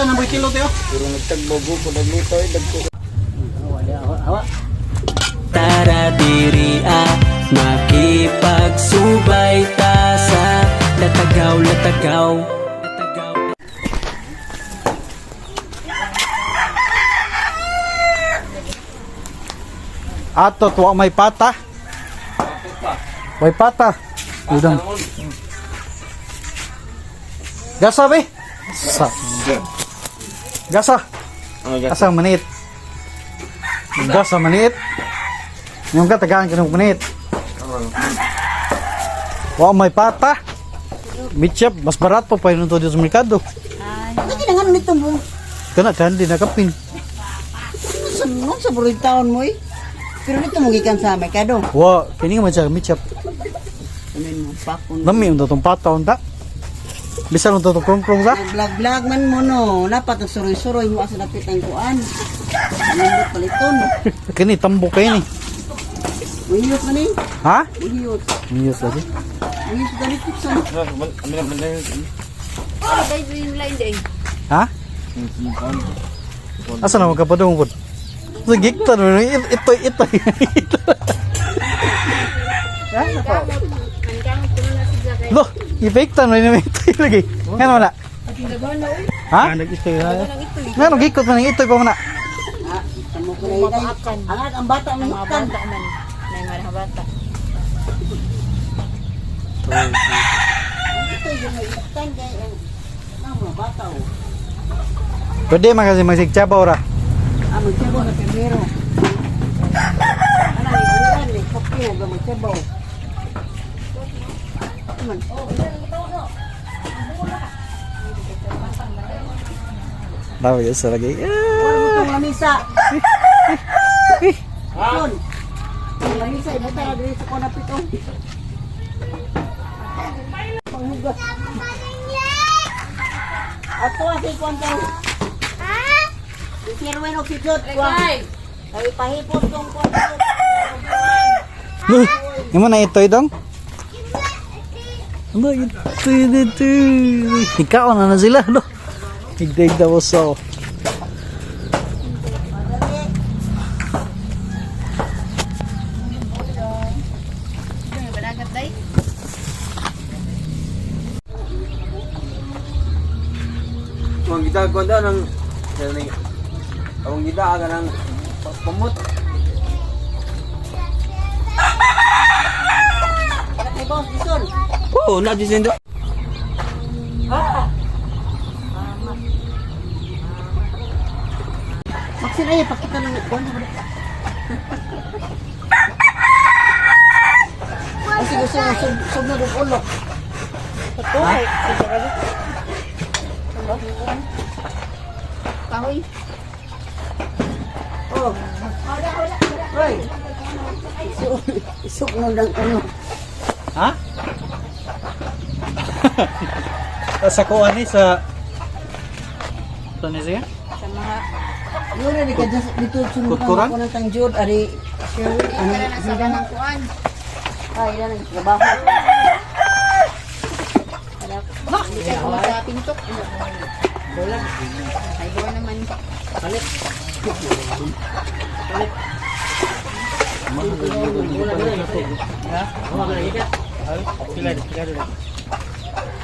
Pila na mo kilo tayo? Pero nagtagbago ko nagluto ay dagko. Tara diri ah, makipagsubay ta sa latagaw latagaw. Ato tuwa may pata. May pata. Udang. Gasa be. Sa. Gasa. Asa manit. Gasa manit. Yung katagaan kanong manit. Wa may pata. Mitchap, mas barato pa yun dito sa merkado. Lagi na nga nito mo. Kana dyan, di nakapin. Sa mo sa burig taon mo eh. Pero nito mo gikan sa merkado. Wa, kini man siya mitchap. Amin mo pakon. Lami yung tatong pata unta. Bisan unta tong krong-krong sa. Vlog-vlog man mo no. Dapat ang suroy-suroy mo asa dapit ang kuan. Nindot paliton. Kini tambok kayo ni. Uyot man eh. Ha? Uyot. Yes, lagi. Uyot dali tipson. Ha? Asa na magkapadung po? Sa giktan mo, ito, ito, ito. Lo, ipiktan mo yun, ito lagi. Nga naman na? Ha? Nag-itoy ha. Nga nung gikot man, ito pa man na. Ah, tamo ko na inay. Ang ang bata mo huktan. May mga bata. Ito yung may huktan kay ang mga bata oh. Pwede man kasi magsigtsabaw ra. Ah, magsabaw na primero. Ana, ni ni kopi ug magsabaw. Man. Daw, yes, lagi. Wala mo tong lamisa. Yun. Ang lamisa, ibuta na diri sa kona pito. Panghugas. Ato ang si kuwan tong. Si Sirwin og si Jot kuwan. Ay pahipot tong kuwan. Lo, yung mo na ito idong? Ano, ito, ito, ito. Ikaw na na sila, no? Higdag daw so. Banagat day. Ang gita ko da nang ang gita aga nang pamot. Ay boss, Bison. Oo, na di sendo. Maksin ay pakita ng kuwan. Kasi gusto mo sub sub na ulok. Kahoy. Oh. Hoy. Isuk no ng ano. Ha? Sa kuan ni sa Sa ni siya? Sa mga Yun ni ka just dito sunod Kutkuran? ko ng tang Jude ari Sherry ano para na sa mga kuan. ay ila nang trabaho. Hindi kayo kuma sa pintok. Ay, buwan naman.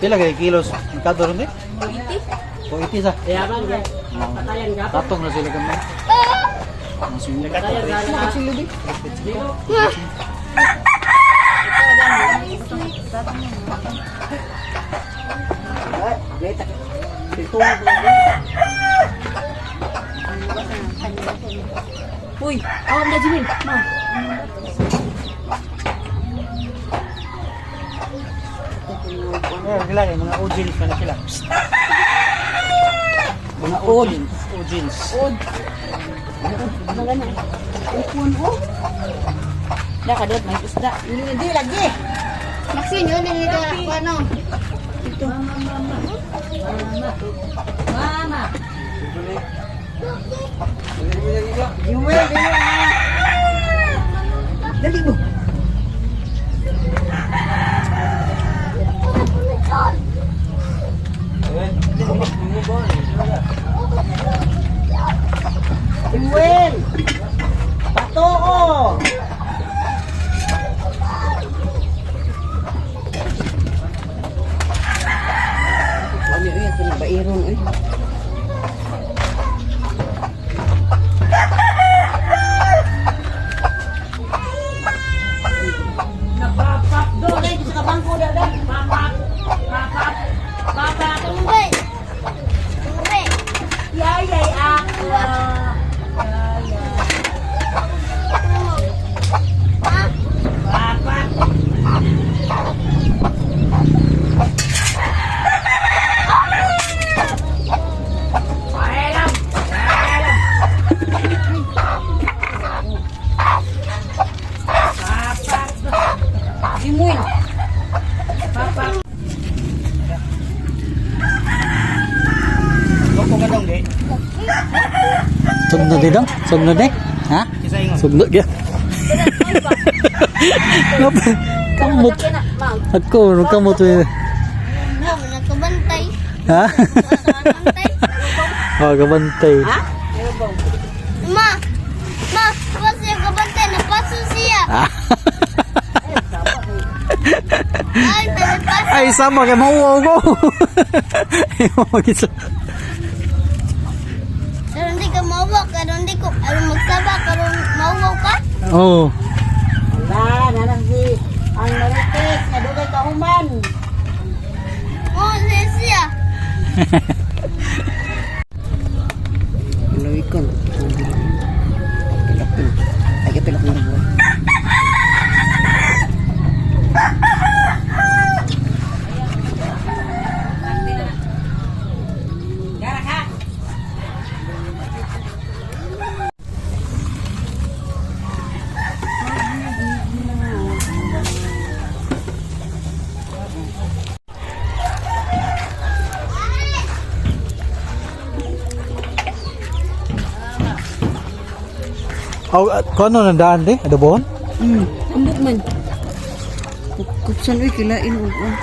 Pila kay kilos? Magkano ron eh? 80. O 80 sa. Tatong na sila gamay. Ay, geta. Dito mo. Uy, awam na Jimin. Ma. Sila kay mga ojins pa na sila. Mga od. Ojins. Od. Ukon oh. Da kadot may isda. Hindi lagi. Maxine, yun ang ito ano. Jewel, dili na. Dali mo. Jimuel. Sugno di dong? Sugno di? Ha? Sugno gyud. Kamot. Ako, kamot. No, nakabantay. Ha? Nakabantay. Oh, gabantay. Ma! Ma! Wa siya kabantay. Napaso siya. Ah. Ay, napaso. Ay, sama kay mauwaw ko. Ay, mo gisa. Karon di ka mauwaw. Karon di ko. Aron magsaba. Karon mauwaw ka. Oh. Wala, nanang si ang marites nga dugay ka human. Oh, siya siya. Lawikon. Pilak-pilak. Ay, kapilak na buhay. Oh, kuno nang daan di? Adobon? Ambot man. Kupsan uy kilain og oh.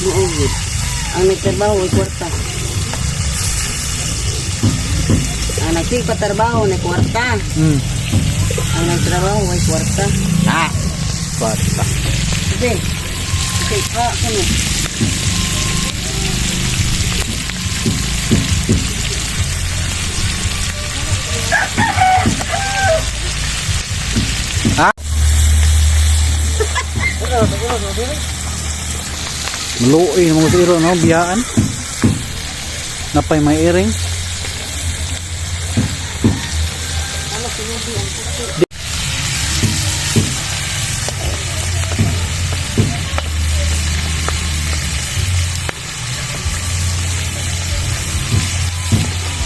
Muugod. Ang nagtrabaho ay kwarta. Ang nagsipatrabaho ay kwarta. Ang nagtrabaho ay kwarta. Ah. Basta. Sige. Sige, pa, kuno. Ha? Maluoy ng mga siro, no? Biyaan. Napay may iring.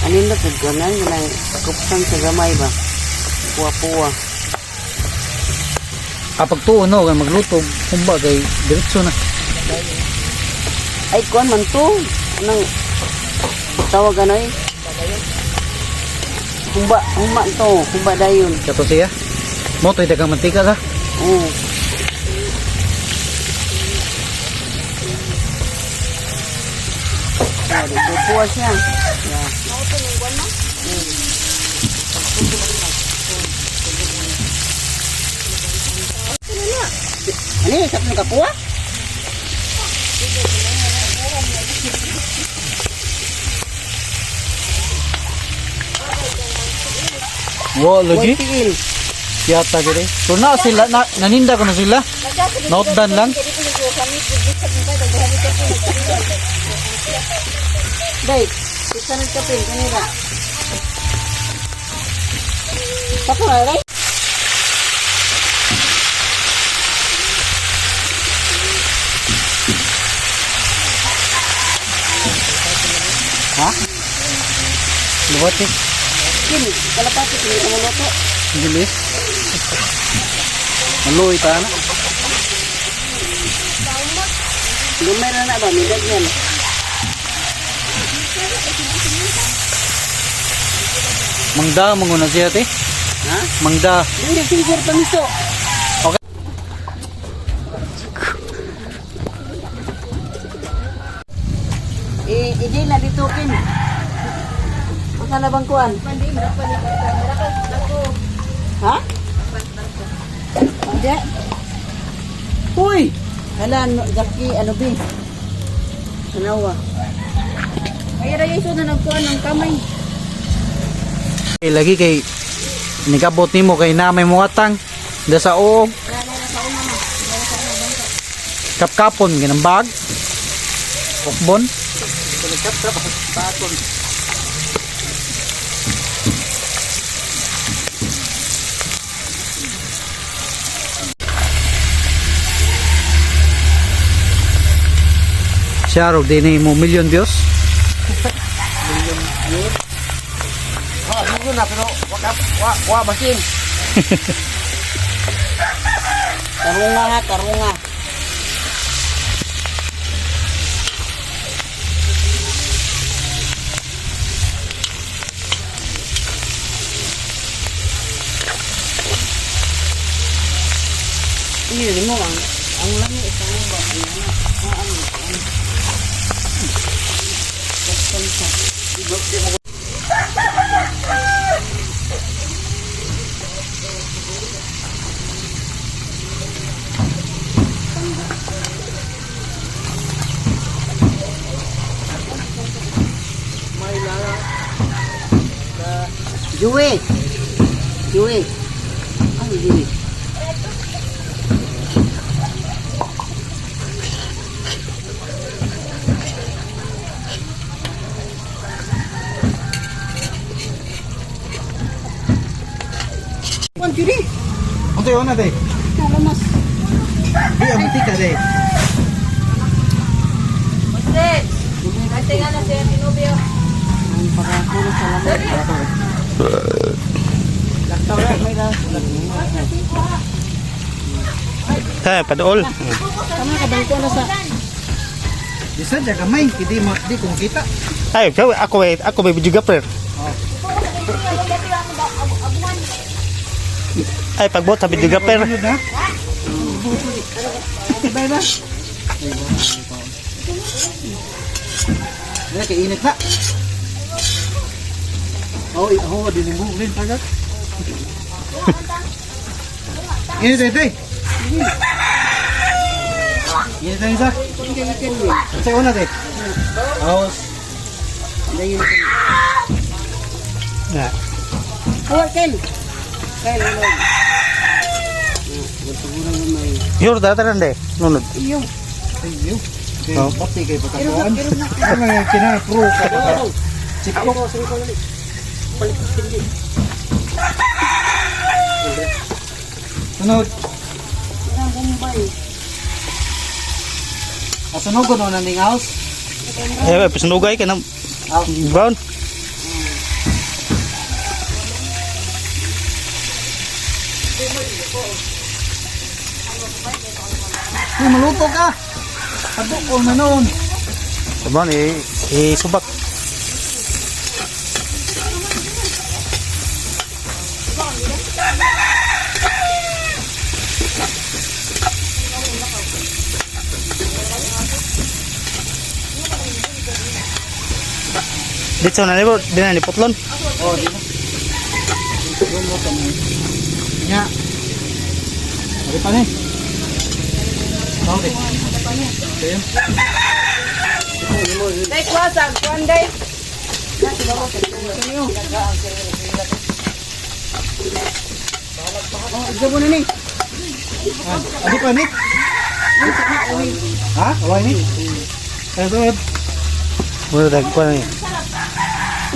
Anin na pud ko nan nang kupsan sa gamay ba. Puwa-puwa. Kapag tuon, no? Kaya magluto, kumbaga, ay diretso na. Ay kuan man to. Anong tawag ano eh? Humba, humba to, humba dayon. Kato siya. Mo, to'y dagang mantika ka. Oo. Sorry, puwa siya. Yeah. Ano yun? Sa kakuha? Wo, lagi. Way tiil. Yata gini. So na sila, na, naninda ko na sila. Nautdan lang. Day, isa ng kape, kanira. Pakuha, day. Ha? Luwat eh. Kini, kalapati, kini ka maluto. Bilis. Maluwi ta na. Gamay ra na ba midag yan. Mangda manguna siya te. Ha? Mangda. Hindi singer pamiso. Okay. Eh, hindi na ditukin. Unsa na bang kuan? Ha? Hindi. Uy! Hala, no, Jackie, ano bi? Tanawa. Ay, ra yung na nagkuan ng kamay. Eh, lagi kay nikabot nimo kay na may muatang da sa oo. Kapkapon ginang bag. Ukbon. Siya rog din mo million views. Ha, yun na pero wa wa wa basin. Tarunga ha, tarunga. Hindi mo ang lami sa ba ang ano ang ano. Juwe. Juwe. Ano juwe? Kuan juri. Unsa yun na day? Nalamas. Di ang tika day. Ang pagkakuro sa lamay. Laktaw ra may ra. Ha, padool. Tama ka bangko na sa Bisan ja gamay kidi mo di kung kita. Ay, ako ako eh, ako may videographer. Ay, pagbot sa videographer. Sunod na. Bye ba? Dili kay init na. Oh, oh, di mo rin tagat. Init day day. Init na isa. Sa una day. Aos. Na. Huwag Kel. Kel, ano? Yur, dara tanan de. Nunod. Iyo. Ayo. Kay pati kay pagkakuan. Ano nga kinang pro ka. Sipko. Sunod. Asunog ko na ning house. Eh, pasunugay ka na. Brown. Uy, maluto ka. Padukol na noon. Brown, eh, eh, subak. Dito na nibo, di na ni putlon. Oh, di na. Lumo ka mo. Nya. Ari pa ni. Okay. Ayun. Day kuha sa kuan day. Oh, igabo na ni. Ah, Adi pa ni. Ha? Away ni. Ay, tuod. Mura dag ko ni.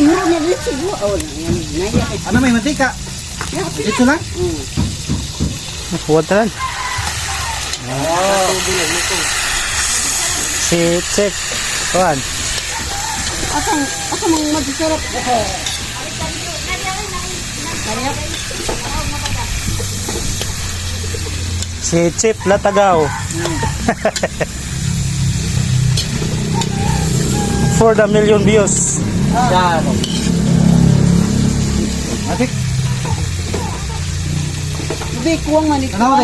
Ihuro niya dito. Oh, yan. Naya. Ano may mantika? Dito lang. Huwag tanan. Si Chef. Kuan. Asang, asang mga magsisarap. Si Chef Latagaw. For the million views. Daro. Atik. Hindi, kuwang man ito. Ano ba?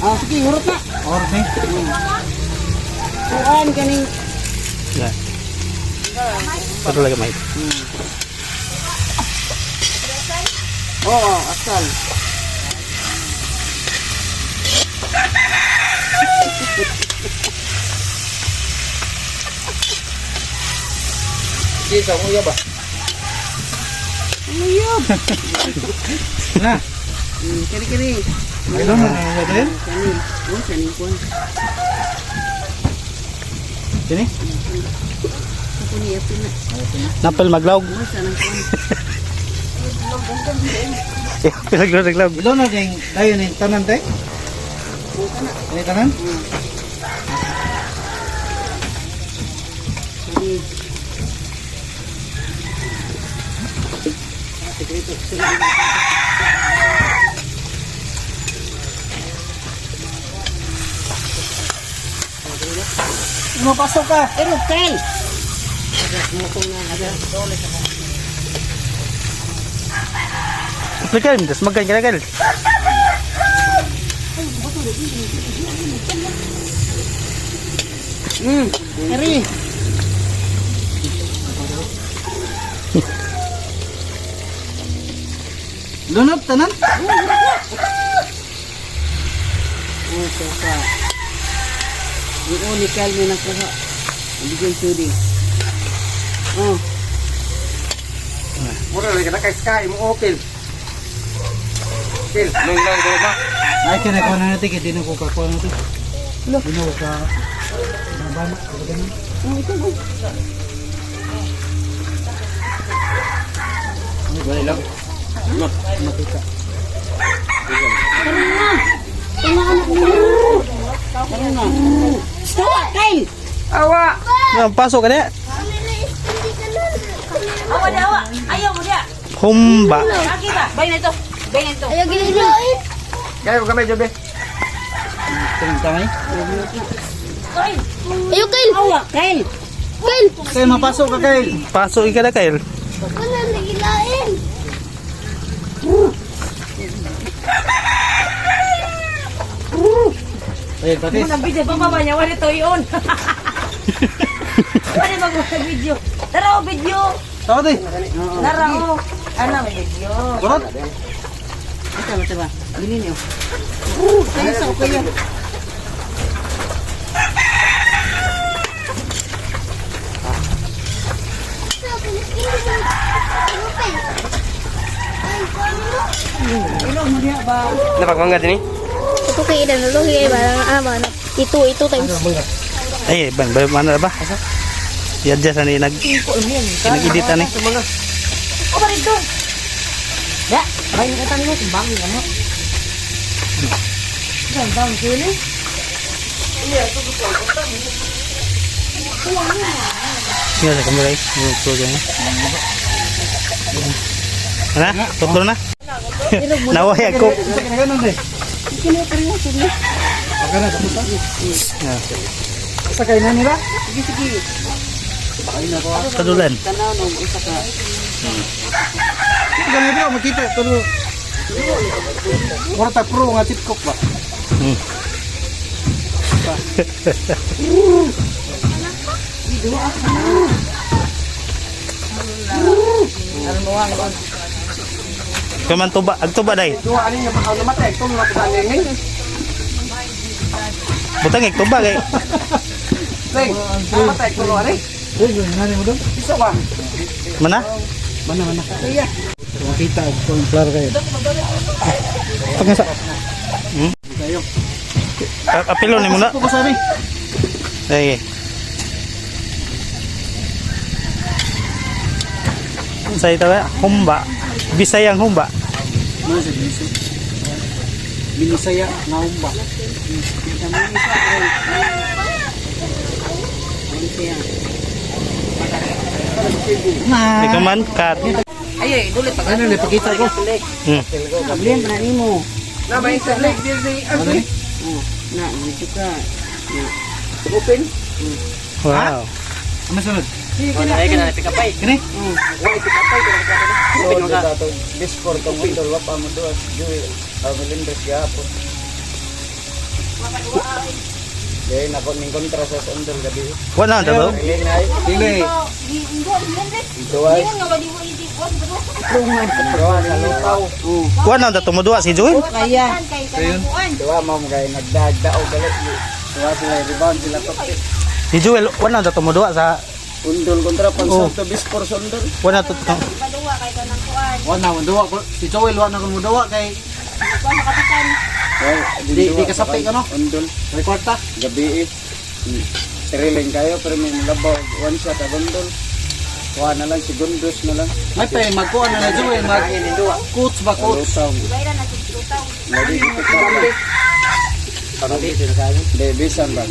Ah, sige, hurot na. Or ni. Kuan kaning Na. Ito talaga may. Oo, asal. Sige, sa kuya ba? Na. Kani kani. Ano na na din? Kani. Oh, kani kuan. Sini. Ako ni apil na. Napel maglaog. Oh, sa nang kuan. Apel maglaog. Ilo na ding dayon ning tanan te. Ini tanan? Kani. Mapasok ka. Pero Kyle, Aplikay, das magkan ka na. Eri. Lunod tanan. Oh, sa. Yung ni Kyle may nakuha. Bigyan sudi. Oh, Mura lagi na kay Sky mo opil. Kil, nung lang ko ba? Ay kene ko na natin kay di na ko kakuha natin. Di na ko ka mabana ko ganun. Wala lang. Makita. Stawa, Kyle. Awa. Ang pasok ka na. Awa na awa. Ayaw mo niya. Humba. Lagi ba? Bay na ito. Bay na ito. Ayaw gini. Kaya ko kamay jobe. Tingnan tamay. Ayaw Kyle. Awa, Kyle. Kyle. Kay mapasok ka Kyle. Pasok ka na, Kyle. Wala nagilain. Ayun, patis. Muna video pa mama niya wala to ion. Wala mag video. Tara o video. Tawa day. Tara o. Ano may video. Kurot. ito ba ba? Bilin niyo. Kayo sa kayo. Napagmangga din eh. Ito kay ilan, ito kay barang ama na ito times. Ay, ban ba mana ba? I-adjust ani nag nag-edit ani. O ba rito? Da, bay na tan mo timbang mo. Ganda ang sili. Sige sa kamera eh. Ito ganyan. Na, tutlo na. Naway ako. Sa kinaganon day. Baka na tapos na. Sa kay na nila? Sige sige. Tadulan. Tanaw no usa ka. Ganun bro, makita pero Mura ta pro nga chip cook ba? Kaman tuba, ag tuba day. Duha ani nga pakaw namatay tong nga pa ani. Butang ik tuba kay. Sing, namatay ko ani. Uy, nani mo doon? Isa ba? Mana? Mana mana. Makita og kung klaro kayo. Pagkasa. Apilo ni muna. Ko sabi. Ay. Sa ito ba? Humba. Bisayang humba. Mo sa biso. Binisaya nga humba. Na. Ikaw man cut. Ay, dulit pag Ano ni pakita ko? Ablihan pa na nimo. Na may sa leg dili Ano ni? Oh, na medyo ka. Na. open. Wow. Ano sunod? Ay kana pick up ay. Kini? Wala pick up ay kana. Open mo ka. Bispor tong undol wa pa mo duas. Joey, Melendres gihapon. Dahil nako ning kontra sa undol gabi. Wala na ba? Dili na ay. Dili. Duwa. Duwa sa lutaw. Wala na tumuduwa si Joel. Kaya. Duwa mo kay nagdagdao galit. Duwa sila rebound sila top. Si Joel wala na tumuduwa sa Undol kontra pansulto bispor sa undol. wala to. Wala na duwa ko si Joel wala na ko duwa kay di di kasapi ka no. Undol. May kwarta. Gabi eh. Thrilling kayo pero may labaw one shot ag undol. Kuha na lang si Gundus na lang. May pay magkuha na na Joel mag coach ba coach. Di bisan ba?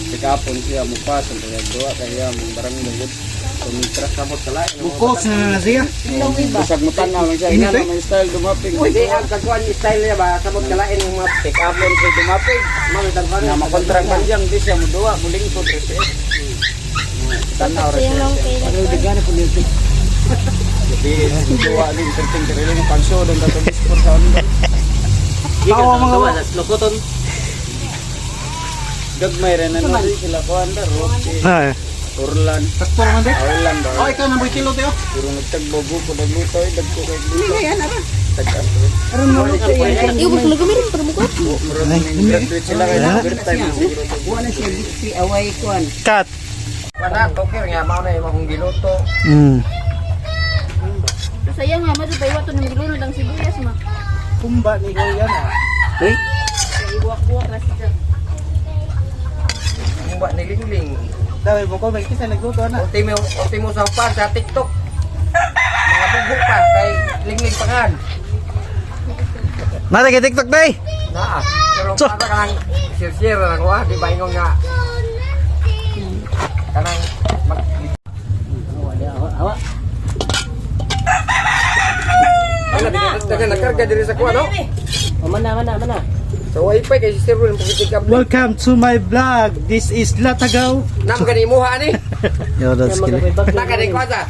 Pikapon siya mo pa sa duwa kaya mo barangay gud. Kumitra sabot ka lain. Coach na na siya. Bisag mo tanaw lang siya. Ina may style dumapig. Hindi ang kagkuan style niya ba samot kalain ng mga Pick up on siya dumapig. mga tagban. Na makontra pa siyang di siya mo duwa mulingkod ra siya. Tanaw ra siya. Ano bigyan po niyo. Gabi duwa ning perting kariling panso don katong bispor sa undol. Tawa mga lokoton. Gagmay ra na no sila kuan da Roche. Ah. Orlan. Sakto man di. Orlan ba? Oh, ikaw nang kilo tayo. Puro nagtagbogo ko nagluto ay dagko kay luto. Tag-as. Iubos mo gamitin para mo ko. Murag ning graduate sila kay overtime siguro. Wala siya victory away kuan. Cut. Wala, tokir nga, mao na imong giluto. Sayang nga madto tayo to nang gilunod ang sibuyas ma. Kumba ni Goya na. Hey, Ibuwak-buwak ra siya. Kumba ni Lingling. Daway mo ko may kisa nagluto na. Ultimo, ultimo sa upan sa TikTok. Mga bugok pa kay Lingling pangan. Nasa kay TikTok day. Naa, pero So- para kanang share-share na ko ah, di ba ingon nga kanang mag awa. Ano, dagan nakarga diri sa kuha no? Mana mana mana. Sa wifi kay si Sir Ruel pagkitik kable. Welcome to my vlog. This is Latagaw. Nam gani imuha ni. Yo, that's Mga kini. Na kani kuha sa.